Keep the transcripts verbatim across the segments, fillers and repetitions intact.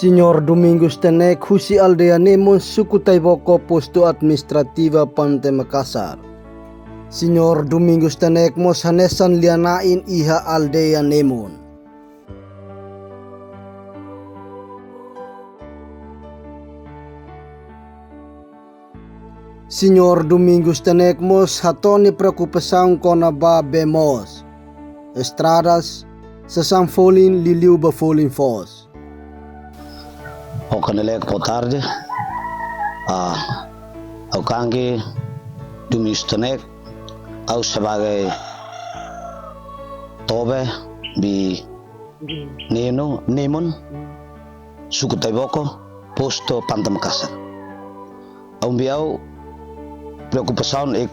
Señór Domingos Tenek husi aldeia Nemon, suku Taiboko, postu administrativu Pante Makasar. Señór Domingos Tenek mós hanesan lia-na'in iha aldeia Nemon. Señór Domingos Tenek mós hato'o nia preokupasaun kona-ba bee moos, estradas, sasán folin, liuliu ba folin foos. Oke, ne'e lek boa tarde. Ah, ha'u Kangi Domingos Tenek, ha'u sebagai tobe bi Neno, Nemon, suku Taiboko, postu Pante Makasar. Ha'u-nia preokupasaun iha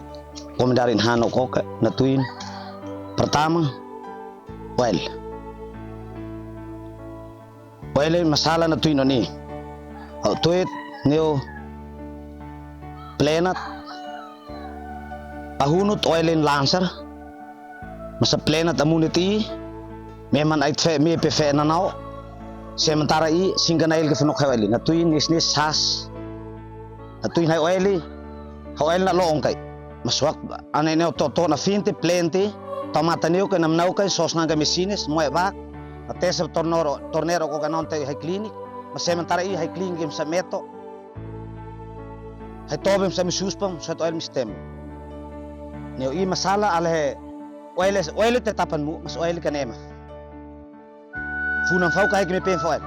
komunidade ne'e hanoin oke, ne'e tuin. Pertama, oil. Oil masalah ne'e tuin ne'e. Ha'u tuit ne'e plenat, ahunut oil ne'e lansar, masa plenat amunit i, memang ai fe, mehi pe fe nanao, sementara i, singga na el ke fenok hai oil, ne'e tuin nis nis sas, ne'e tuin hai oil, hai oil ne'e loon kai. Mas wak, ane ne'e to'o to'o ne'e fente, plente, tomate ne'e ke namnau kai, sos nangka mesinis, moe bak, ne'e tesa tornero, tornero ko kanon te hai klinik, mas sementara i hai klinik masa meto, hai tobe masa mi suspan, sat oil mistem. Ne'e i masalah ale oil, oil te tapan mu, mas oil ka nema. Funan fau kai ke me pen foel.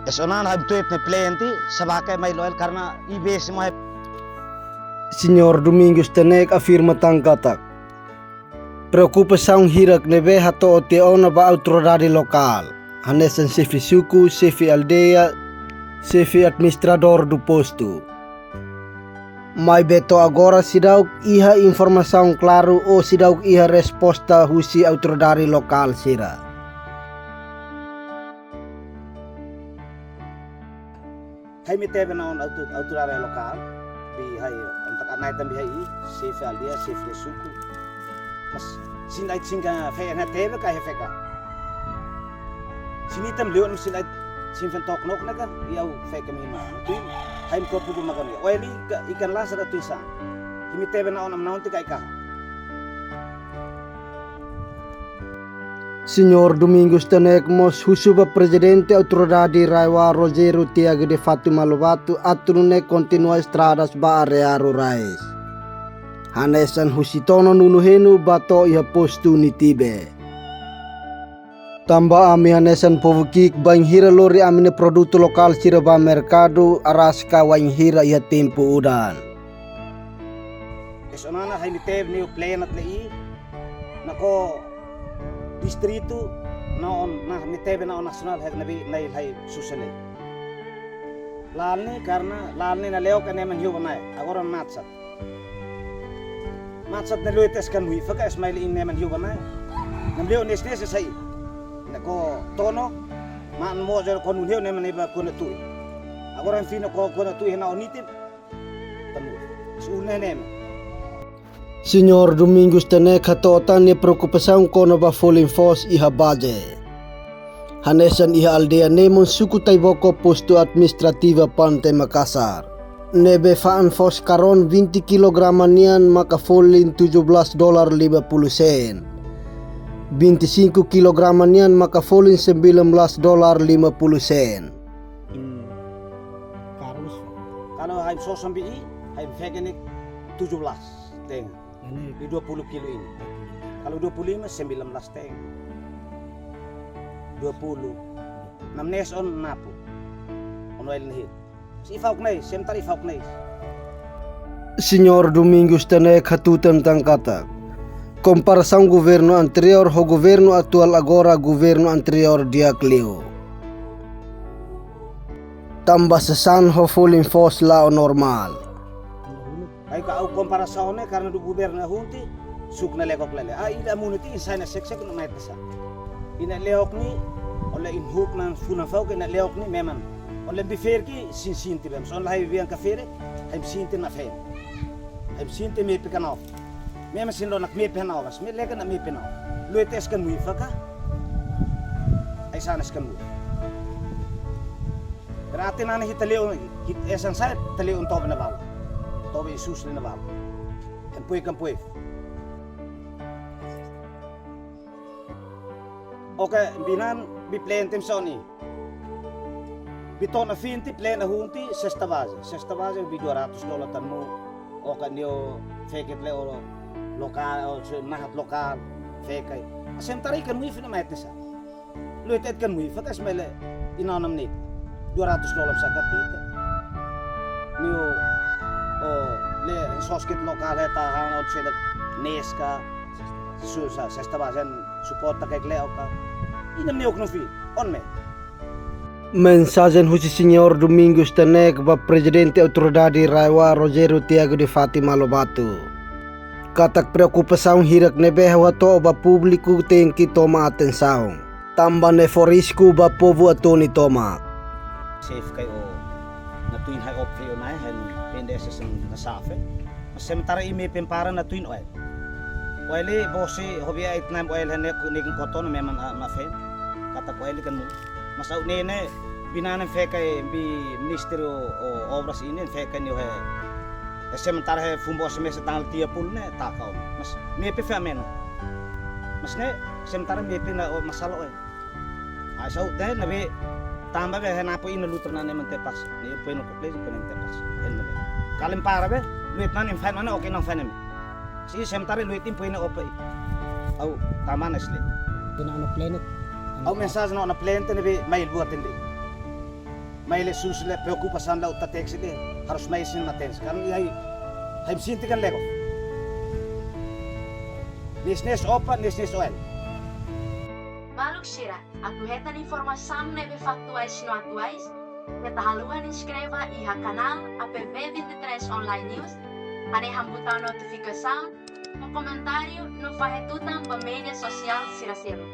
Es onan ha'u tuit ne'e plente, sabaka mai loel karena i besi mai. Señór Domingos Tenek afirma tan katak preokupasaun hirak ne'ebé hato'o tiha ona ba autoridade lokál, hanesan xefe suku, xefe aldeia, xefe administradór do postu. Maibé to'o agora seidauk iha informasaun klaru ou seidauk iha resposta husi autoridade lokál sira. Hai mi tebe na on auto, autoridade lokál, bi hai, ontak anai tan bi hai, xefe aldeia, xefe suku. Mas, sin ai sin ka fe na tebe ka he feka. Sin itam liu, sin ai sin fen tok nok na ka, i au feka mi ma. Tu, hai mi kopu ko makan ya. Oeli ka, ikan lasa da tu isa. Himi tebe na on am na on te ka ika. Señór Domingos Tenek mós husu ba Prezidente Autoridade RAEOA Rogério Tiago de Fátima Lobato atu nune'e kontinua estradas ba área rurais. Hanesan husi Tono Nunu Henu ba to'o iha postu Nitibe. Tanba ami hanesan povu ki'ik bainhira lori ami-nia produtu lokál sira ba merkadu, araska wainhira iha tempu udan. Es onana hai mi tebe niu plenat le i, na ko distritu, na on, na mi tebe na on nasionál hai na bi, na il hai susele. La'o ne'e karena, la'o ne'e na leo ka neman hiu banai, agora matsat. Matsat na leo tes kan hui, faka es mai le in neman hiu banai. Nam leo nes nes sai. Na ko Tono, ma mo jero ko nun hiu neman ne ba ko na tui. Agora en fin ko, ko na tui na oniti. Tanu. Su ne nem. Señór Domingos Tenek hato'o tan nia preokupasaun kona-ba folin foos iha baze. Hanesan iha aldeia Nemon, suku Taiboko, postu administrativu Pante Makasar. Ne'ebé fa'an foos karón vinte kilograma nian maka folin tujuh belas dolar lima puluh sen. Vinte e cinco kilograma nian maka folin sembilan belas dolar lima puluh sen. Hmm. Karus. Kalau hai soson bi i, hai fekene tujuh belas teng. Ini di dua puluh kilo ini. Kalau dua puluh lima, sembilan belas teng. Dua puluh. Nam nes on napu. Ono el nehi. Si fauk nei, sem tari fauk nei. Señór Domingos Tenek hatutan tan katak komparasaun governu anteriór ho governu atuál, agora governu anteriór di'ak liu. Tanba sasán ho folin foos la'o normál. Ai ka au komparasaun ne'e karena do governu hunti, suk na lekok lele. Ah, ida munu ti insai na sek sek na mai pesa. Ina leok ni, ole in huk nan funa fau ke ina leok ni meman. Ole bi fer ki sin sin ti bem. Son lai biang ka fere, hai sin ti na fe. Hai sin ti me pika nau. Meman sin lo nak me pe nau, bas me leka na me pe nau. Lo tes kan mui faka. Esa nas kan bu. Berarti nana hita leu, hit esan sai, hita leu toba na bala. Toba isus na bala. Empoi kampoi. Oke, binan bi plan tim soni. Bi tona finti plan a hunti sesta baze. Sesta baze bi dua ratus dolar tan mu. Oke, nio feket le oro lokal, o se mahat lokal, fekai. Asem tari kan wifi na mai tesa. Luit et kan mui fakas mele inanam ni dua ratus dolar sa katita. Niu o le soskit lokal heta han o sela neska susa sesta bazen support ta kek le oka. Inam ni ok no fi on me. Mensajen husi Señór Domingos Tenek ba Prezidente Autoridade RAEOA Rogério Tiago de Fátima Lobato. Katak preokupasaun hirak ne'ebé hato'o ba públiku tenke toma atensaun. Tanba ne'e fó risku ba povu atu nune'e tomak. Sef kai o na tuin hai op frio nai han pendes sen na safe. Mas sementara imi prepara na tuin oe. Oe li bosi hobi ai tnam oe le ne ku ni koton memang na fen. Katak oe li kan mu. Mas au nene binan fekai bi Ministério Obras ini fekai ni he. Sementara he fumbo semesa tanggal tiga puluh ne takau. Mas mi pe fe amena. Mas ne sementara mi pe na o masala oe. Ai sau de na be tanba be hena po ina lutra na neman tepas. Ni po ina koplesi po neman tepas. En na be. Kalem para be luit na nem fain mana oke nang fain nem. Si sementara luit in po ina opa i. Au tamana sle. Ina no planet. Au mensajen no na planet ne be mai buat ende. Mai le sus le preokupasaun la uta teks le harus mai sin matens. Kan i hai hai sinti kan lego. Nisnes opa, nisnes oen. Maluk sira, atu hetan informasaun ne'ebé faktuais no atuais, keta haluha inskreve iha kanál A P B vinte e três Online News, hanehan butaun notifikasaun, no komentáriu, no fahe tutan ba média sosiál sira seluk.